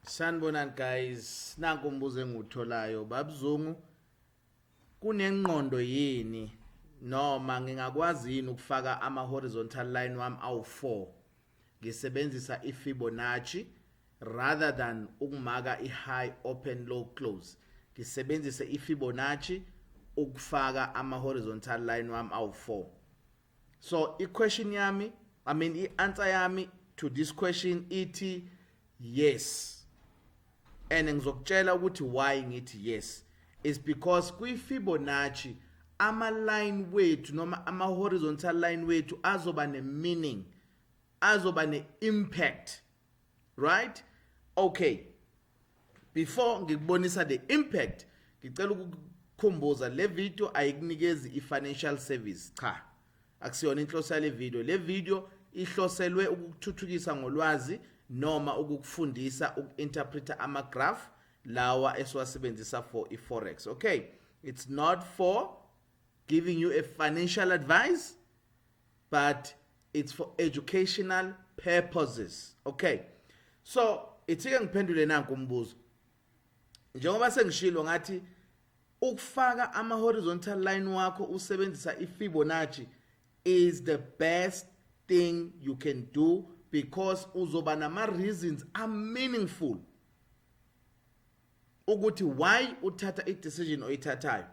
Sanibonani guys, nanku umbuzo engiwutholayo babuzungu, kunengqondo yini noma ngingakwazi yini ukufaka ama horizontal line wami awu4 ngisebenzisa iFibonacci rather than ukumaka i-high, open, low, close, ngisebenzise iFibonacci ukufaka ama horizontal line wami awu4? So i-question yami, I mean, i-answer yami to this question ithi yes, and ngizokutshela ukuthi why ngithi yes is because kwi-Fibonacci ama line wethu noma ama horizontal line wethu azoba ne meaning, azoba ne impact, right? Okay, before ngikubonisa the impact, ngicela ukukukhumbuza, le video ayikunikezi i-financial service. Cha, akusiyona inhloso yale video. Le video ihloselwe ukukuthuthukisa ngolwazi noma ukukufundisa uku-interpreta ama-graph lawa esiwasebenzisa for i-forex. Okay, it's not for giving you a financial advice, but it's for educational purposes. Okay, so ithi-ke ngiphendule nanku umbuzo. Njengoba sengishilo ngathi ukufaka ama-horizontal line wakho usebenzisa i-Fibonacci is the best thing you can do because uzoba nama-reasons a-meaningful ukuthi why uthatha i-decision oyithathayo.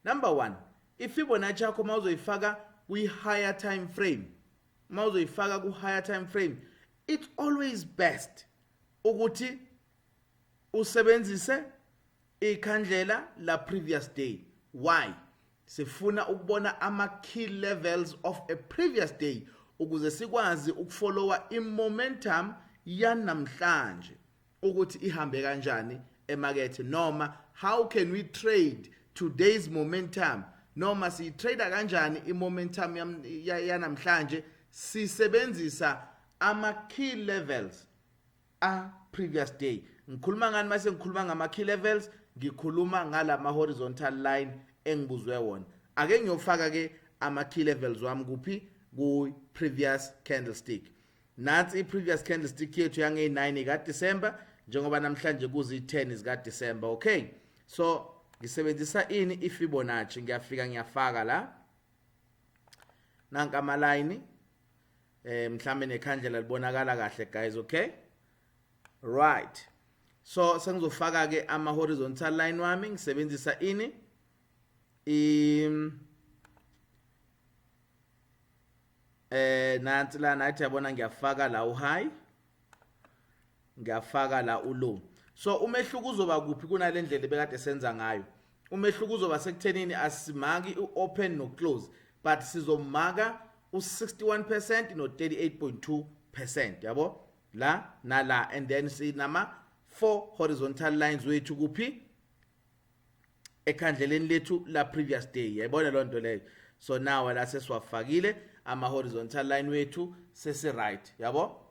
Number one, i-Fibonacci yakho uma uzoyifaka kwi-higher time frame, uma uzoyifaka ku-higher time frame, it's always best ukuthi usebenzise ikhandlela la previous day. Why? Sifuna ukubona ama key levels of a previous day ukuze sikwazi ukufollowa i-momentum yanamhlanje ukuthi ihambe kanjani emakethe, noma how can we trade today's momentum, noma siyitrade kanjani i-momentum yanamhlanje sisebenzisa ama key levels a previous day. Ngikhuluma ngani mase ngikhuluma ngama key levels? Ngikhuluma ngalama horizontal line engibuzwe wona. Ake ngiyofaka ke ama key levels wami kuphi? Ku previous candlestick. Nansi i-previous candlestick yethu yange-9 kaDisemba, njengoba namhlanje kuzi-10 zikaDisemba. Okay, so ngisebenzisa ini? I-Fibonacci. Ngiyafika ngiyafaka la, nanka ama-line. Mhlambe nekhandlela libonakala kahle, guys? Okay, right, so sengizofaka ke ama horizontal line wami ngisebenzisa ini? I nansi la, nathi yabona, ngiyafaka la u-high, ngiyafaka la u-low. So umehluko uzoba kuphi kunale ndlela ebekade senza ngayo? Umehluko uzoba sekuthenini asimaki u-open no-close, but sizomaka u-61% no-38.2%, yabo, la nala, and then sinama four horizontal lines wethu kuphi? Ekhandleleni lethu la previous day. Yayibona loo nto leyo? So now la sesiwafakile ama horizontal line wethu, sesi right, yabo.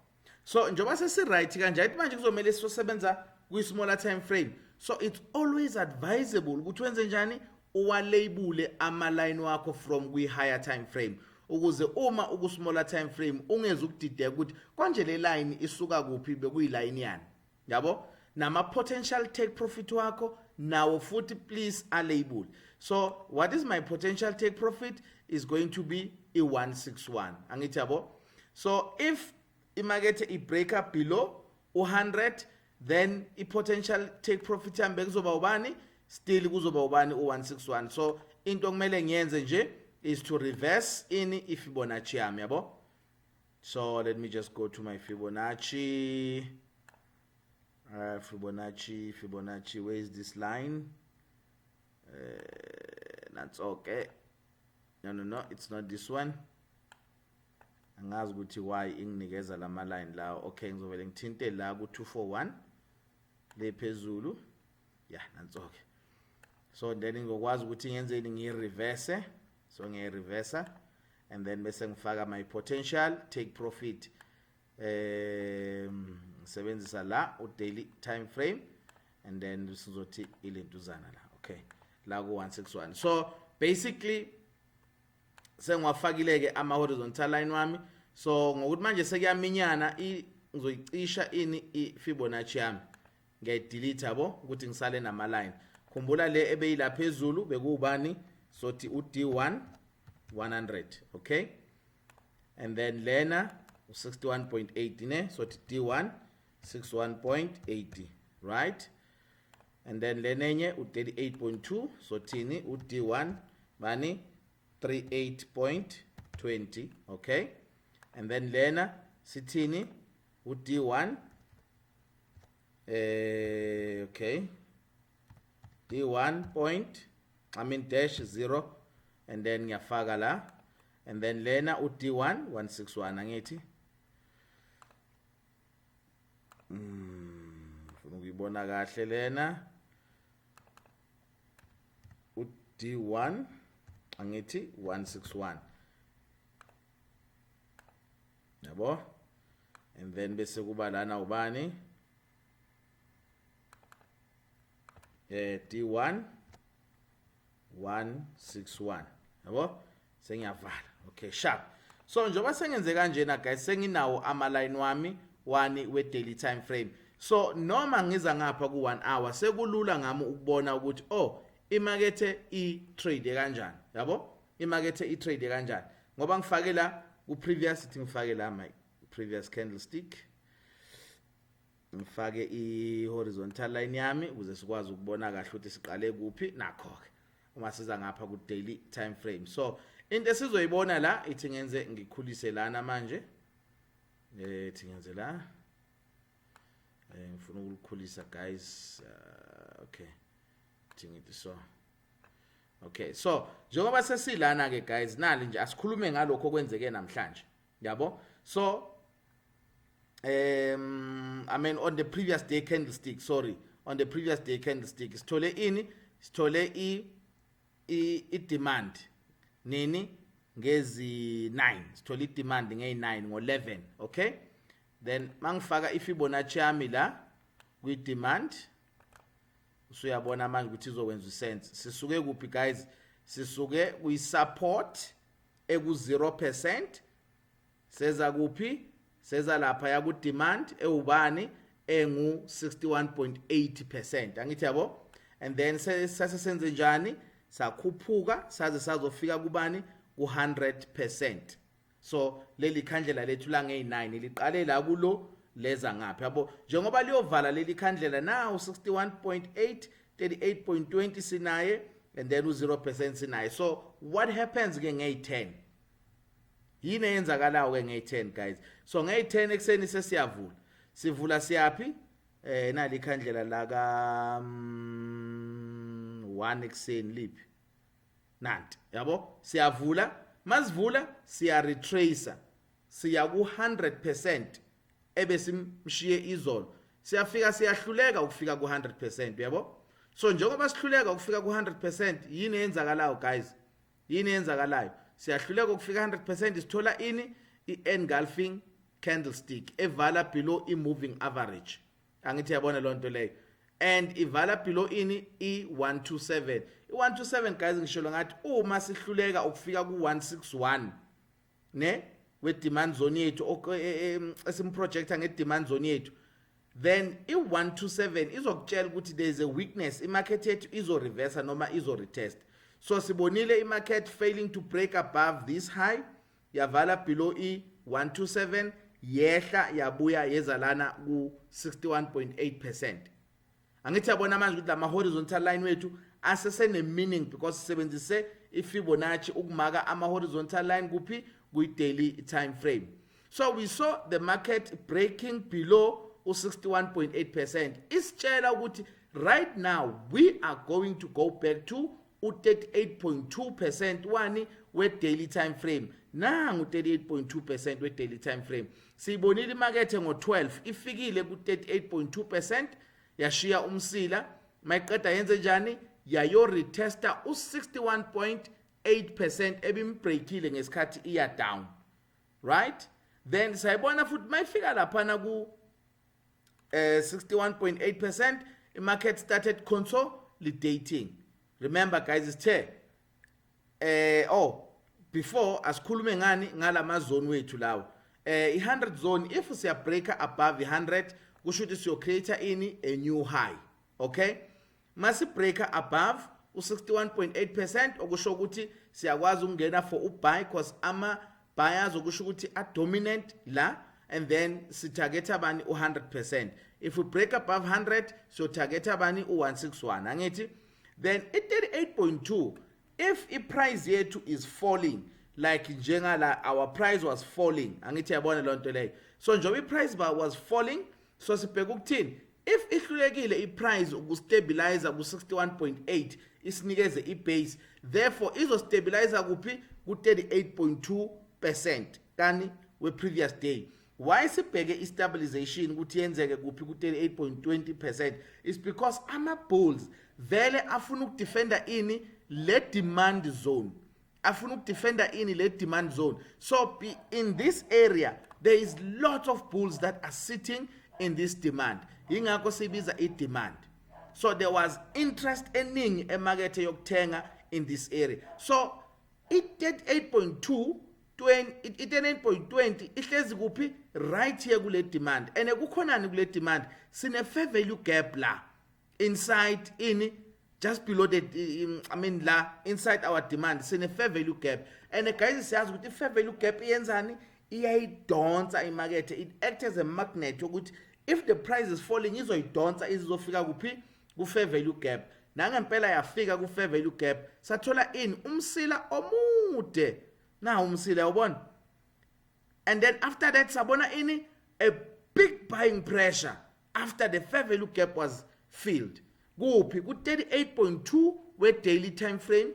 So njengoba sesi right kanje, ayithi manje kuzomele sizosebenza kwi-smaller time frame. So it's always advisable ukuthi wenze njani? Uwalabele ama-line wakho from kwi-higher time frame ukuze uma uku-smaller time frame ungeze ukudideka ukuthi konje le line isuka kuphi, bekuyiline yani, yabo. Nama-potential take profit wakho nawo futhi please a-label. So what is my potential take profit? Is going to be i-161, angithi yabo? So if imakethe i-break up below u-100, then i-potential take profit yami bekuzoba ubani? Still kuzoba ubani? U-161. So into okumele ngiyenze nje is to reverse ini? I-Fibonacci yami, yabo. So let me just go to my Fibonacci. Fibonacci, Fibonacci, where is this line? That's okay. No, it's not this one. Angazi ukuthi why inginikeza lama line lawo. Okay, ngizovele ngithinte la ku 241 le phezulu. Yeah, nanso ke. So then ngizokwazi ukuthi ngenzeni? Ngiyi-reverse. So ngiyayi-reverse and then bese ngifaka my potential take profit, ngisebenzisa la u daily time frame, and then sizothi ilentuzana la, okay, la ku 161. So basically sengiwafakile ke ama horizontal line wami. So ngokuthi manje sekuyaminyana, ngizoyicisha ini? I-Fibonacci yami. Ngiyayidelete, yabo, ukuthi ngisale nama line. Khumbula le ebeyila phezulu bekuwubani? Sothi u-D1 100, okay? And then lena u61.80, ne? Sothi D1 61.80, right? And then lenenye u38.2, sothini? U-D1 bani? 38.20, okay? And then lena sithini? U-D1, okay, D1 point, I mean dash 0, and then ngiyafaka la. And then lena u-D1 161, angithi? Ngifuna ukuyibona kahle lena, u-D1, angithi, 161, yabo? And then bese kuba lana ubani? D1 161, yabo? Sengiyavala. Okay, sharp. So njengoba sengenze kanjena guys, senginawo ama line wami wani? We daily time frame. So noma ngiza ngapha ku 1 hour, sekulula ngami ukubona ukuthi, oh, imakethe i-trade kanjani, yabo? Imakethe i-trade kanjani? Ngoba ngifake la ku previous, ithi ngifake la my previous candlestick, ngifake i-horizontal line yami ukuze sikwazi ukubona kahle ukuthi siqale kuphi. Nakho ke uma siza ngapha ku daily time frame, so into esizoyibona la, ithi ngenze ngikhulise lana manje, ithi ngenze la, ngifuna ukulikhulisa guys. Okay, ithi ngithi so. Okay, so njengoba sesilana ke guys, nali nje asikhulume ngalokho okwenzeke namhlanje, yabo? So I mean on the previous day candlestick, sorry, on the previous day candlestick sithole ini? Sithole i demand nini? Ngezi 9 sithole i demand, ngey 9, ngo 11, okay? Then mangifaka iFibonacci yami la kwi demand, usuyabona manje ukuthi izokwenza isense. Sisuke kuphi guys? Sisuke kwi support eku 0%, seza kuphi? Seza lapha ya ku demand ewubani? Engu 61.80%, angithi, yabo? And then sase senze njani? Sakhuphuka saze sazofika kubani? Ku 100%. So leli khandlela lethu la ngeyi9 liqale la kulo, leza ngapha, yabo? Njengoba liyovala leli khandlela now, 61.8, 38.20 sinaye, and then u0% sinaye. So what happens ke ngey10? Yini eyenzakalayo ke ngey10 guys? So ngey10 ekseni sesiyavula, sivula siyapi? Nali ikhandlela la ka 1 ekseni, liphi? Nanti, yabo? Siyavula, masivula siya retracer, siya ku 100% ebesimshiye izolo. Siyafika, siyahluleka ukufika ku 100%, yabo? So njengoba sihluleka ukufika ku 100%, yini eyenzakalayo guys? Yini eyenzakalayo? Siyahluleka ukufika 100%, sithola ini? I-engulfing candlestick evala below i-moving average, angithi? Yabona loo nto leyo? And ivala below ini? I-127. I-127 guys, ngisholo ngathi uma sihluleka ukufika ku-161 ne we-demand zone yethu, esimprojecta nge-demand zone yethu, then i-127 izokutshela ukuthi there is a weakness, imarket yethu izo-reversa noma izo-retest. So sibonile imarket failing to break above this high, yavala below i-127, yehla, yabuya, yeza lana ku-61.8%, angithi? Yabona manje ukuthi lama horizontal line wethu asesene meaning because sisebenzise iFibonacci ukumaka ama horizontal line kuphi? Kwi daily time frame. So we saw the market breaking below u61.8%, isitshela ukuthi right now we are going to go back to u38.2% wani? We daily time frame. Nangu 38.2% we daily time frame. Siyibonile imakethe ngo12 ifikile ku 38.2%, yashiya umsila. Mayiqeda yenze njani? Yayo retesta u61.8% ebimbreakile ngesikhathi iya down, right? Then sayibona futhi mayifika laphana ku 61.8%, imarket started consolidating. Remember guys, isithe oh, before asikhulume ngani? Ngalama zone wethu lawo, i100 zone. If siya breaker above i100, Kusho ukuthi siyo create ini? A new high. Okay, masi breaka above u61.8%, okusho ukuthi siyakwazi ukungena for ubuy, cause ama buyers, okusho ukuthi a dominant la, and then sitarget bani? U100%. If we break above 100, so target bani? U161, angithi? Then i38.2, if i-price yethu is falling like njengala our price was falling, angithi yabona loo nto leyo? So njengoba i-price was falling, so sibheka ukuthini? If ihlulekile i-price ukustabilize ku-61.8, isinikeze i-base, therefore izostabilize kuphi? Ku-38.2% kani we-previous day. Why sibheke i-stabilization ukuthi yenzeke kuphi ku-38.20%? Is because ama-bulls vele afuna ukudefenda ini? Le demand zone. Afuna ukudefenda ini? Le demand zone. So be in this area, there is lot of bulls that are sitting in this demand, yingakho sibiza i-demand. So there was interest eningi emakethe yokuthenga in this area. So i-38.2, i-38.20 ihlezi kuphi? Right here kule demand. And kukhonani kule demand? Sine fair value gap la inside ini, just below the, I mean, la inside our demand sine fair value gap. And guys, siyazi ukuthi i-fair value gap iyenzani? Iyayidonsa imakethe. It acts as a magnet ukuthi if the price is falling, izoyidonsa izofika kuphi? Ku-fair value gap. Nangempela yafika ku-fair value gap, sathola ini? Umsila omude na, umsila, uyabona? And then after that sabona ini? A big buying pressure after the fair value gap was filled. Kuphi? Ku-38.2 we-daily time frame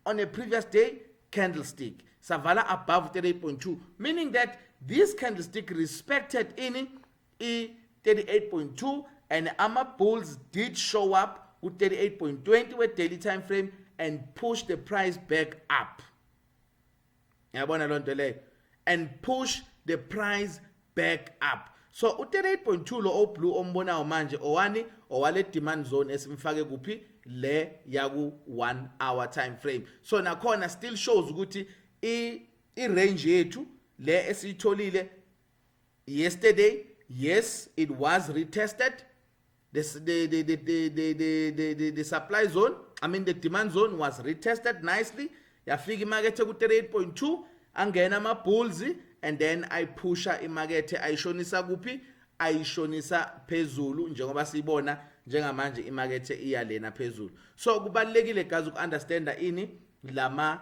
on a previous day candlestick. Savala above 38.2, meaning that this candlestick respected ini? I-38.2, and ama-bulls did show up ku-38.20 we-daily time frame and push the price back up. Yabona loo nto leyo? And push the price back up. So u-38.2 lo oblue ombonayo manje owani? Owale demand zone esimfake kuphi? Le yaku 1 hour time frame. So nakhona still shows ukuthi i range yethu le esiyitholile yesterday, yes, it was retested. The supply zone, I mean the demand zone, was retested nicely. Yafika imakethe ku-38.2, angena ama-bulls, and then ayiphusha imakethe, ayishonisa kuphi? Ayishonisa phezulu, njengoba siyibona njengamanje imakethe iya lena phezulu. So kubalulekile, guys, uku-understanda ini? Lama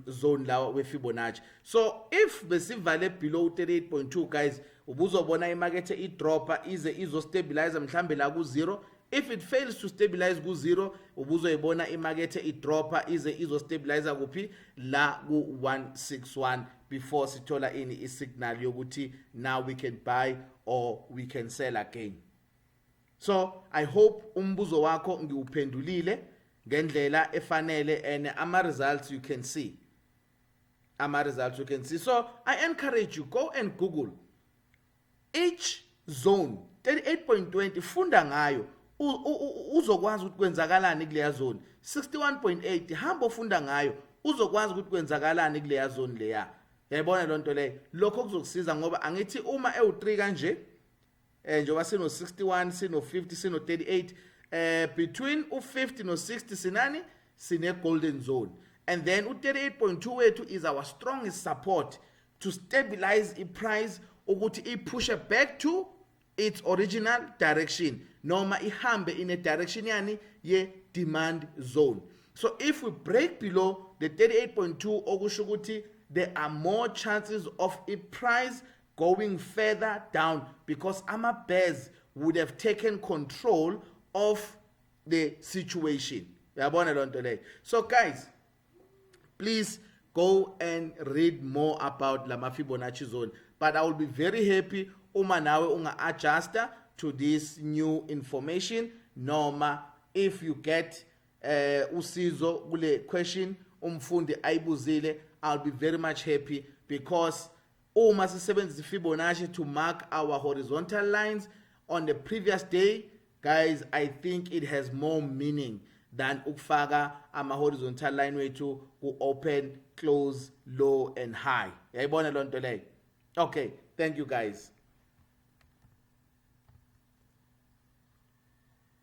zone lawa we-Fibonacci. So if besivale below 38.2, guys, ubuzobona imakethe idropa ize izostabilize mhlambe la ku-0. If it fails to stabilize ku-0, ubuzoyibona imakethe idropa ize izostabilize kuphi? La ku-161, before sithola ini? Isignal yokuthi now we can buy or we can sell again. So I hope umbuzo wakho ngiwuphendulile ngendlela efanele, and ama results you can see, ama results you can see. So I encourage you, go and Google each zone. 38.20, funda ngayo, uzokwazi ukuthi kwenzakalani kuleya zone. 61.8, hamba ufunda ngayo, uzokwazi ukuthi kwenzakalani kuleya zone leya. Yayibona loo nto leyo? Lokho kuzokusiza, ngoba angithi uma ewu3 kanje, njengoba sino 61, sino 50, sino 38, between u50 no 60 sinani? Sine golden zone. And then u38.2 wethu is our strongest support to stabilize i-price ukuthi iphushe back to its original direction, noma ihambe in a direction yani? Ye demand zone. So if we break below the 38.2, okusho ukuthi there are more chances of a price going further down, because ama bears would have taken control of the situation. Uyabona loo nto leyo? So guys, please go and read more about lama Fibonacci zone, but I will be very happy uma nawe unga-adjusta to this new information, noma if you get usizo kule question umfundi ayibuzile. I'll be very much happy, because uma sisebenzisa Fibonacci to mark our horizontal lines on the previous day, guys, I think it has more meaning than ukufaka ama horizontal line wethu ku open, close, low and high. Yayibona loo nto leyo? Okay, thank you, guys.